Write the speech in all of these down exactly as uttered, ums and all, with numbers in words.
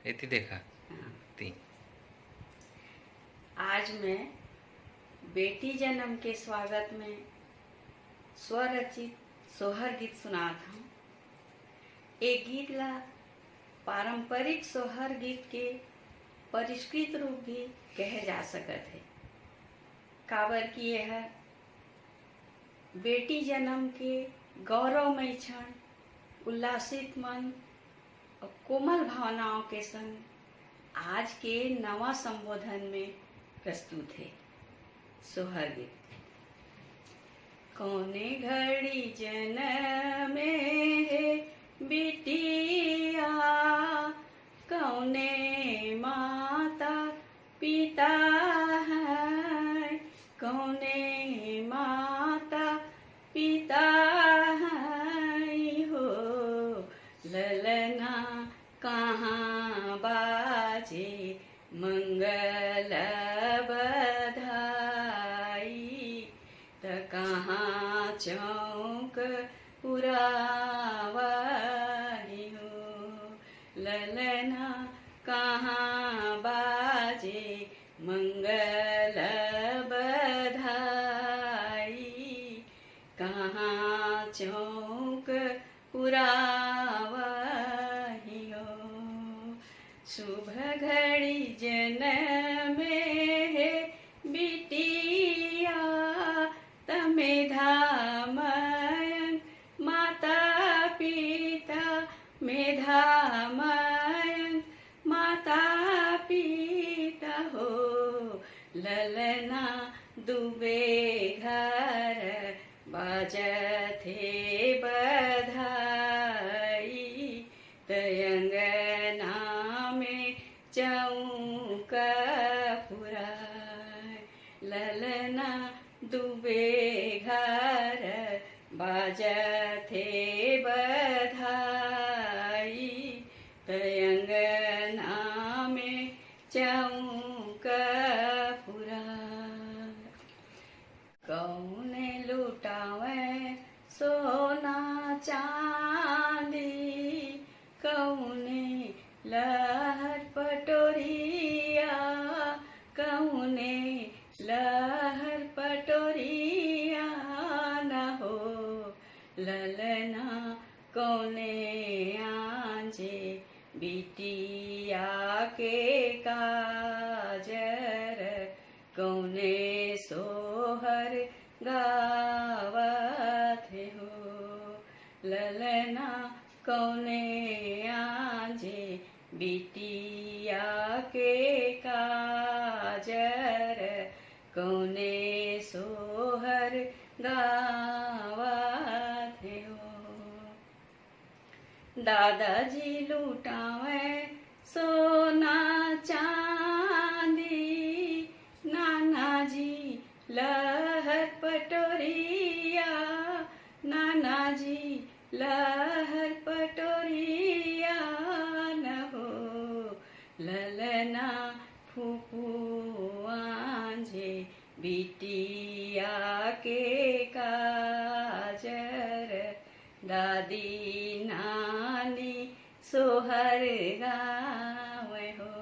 एती देखा। हाँ। ती। आज मैं बेटी जन्म के स्वागत में स्वरचित सोहर गीत सुनात हूँ। ए गीत ला पारंपरिक सोहर गीत के परिष्कृत रूप भी कहे जा सकत हे, काबर कि यह बेटी जन्म के गौरवमय क्षण उल्लासित मन अउ कोमल भावनाओं के संग आज के नवा संबोधन में प्रस्तुत हे। सोहर गीत। कौने घड़ी जनमे हे बिटिया, कौने माता पिता है, कौने माता पिता है हो, ललना कहाँ बाजे मंगल बधाई, त कहाँ चौक पुरावही हो, ललना कहाँ बाजे मंगल बधाई, कहाँ चौक पुरावही हो। शुभ घड़ी जनमे हे बिटिया, त मेधा मयंक माता पिता, मेधा मयंक माता पिता हो, ललना दुबे घर बाजत हे बधाई, त अंगना में चौक पुराय, ललना दुबे घर बाजत हे बधाई, त अंगना में चौक पुराय। कौने लुटावे सोना चांदी, कौने लहर पटोरिया, कौने लहर पटोरिया न हो, ललना कौने आंजे बिटिया के काजर, कौने सोहर गावत हे हो, ललना कौने आंजे बिटिया के काजर, कौने सोहर गावत हे हो। दादाजी लुटावे सोना चांदी, नानाजी लहर पटोरिया, नानाजी लहर पटोरिया न हो, ललना फूफू आंजे बिटिया के काजर, दादी नानी सोहर गावै हो,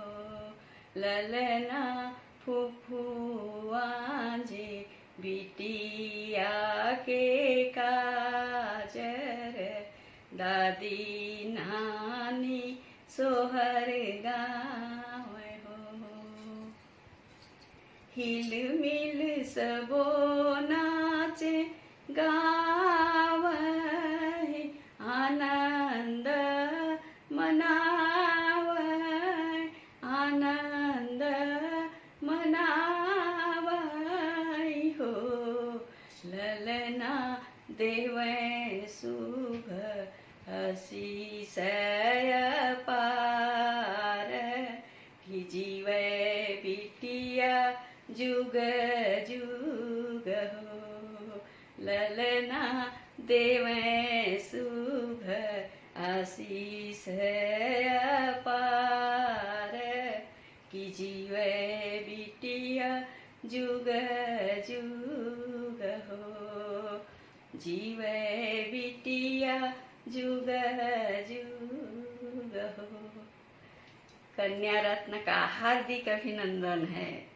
ललना फूफू आंजे बिटिया के काजर, दादी नानी सोहर गावै हो। हिलमिल सबो नाचे गावै, आनंद मनावै, आनंद मनावै हो, ललना देवै शुभ आशीष अपार, कि जीवै बिटिया जुग जुग हो, ललना देवै शुभ आशीष अपार, कि जीवै बिटिया जुग जुग हो, जीवै बिटिया जुग जुग हो। कन्या रत्न का हार्दिक अभिनंदन है।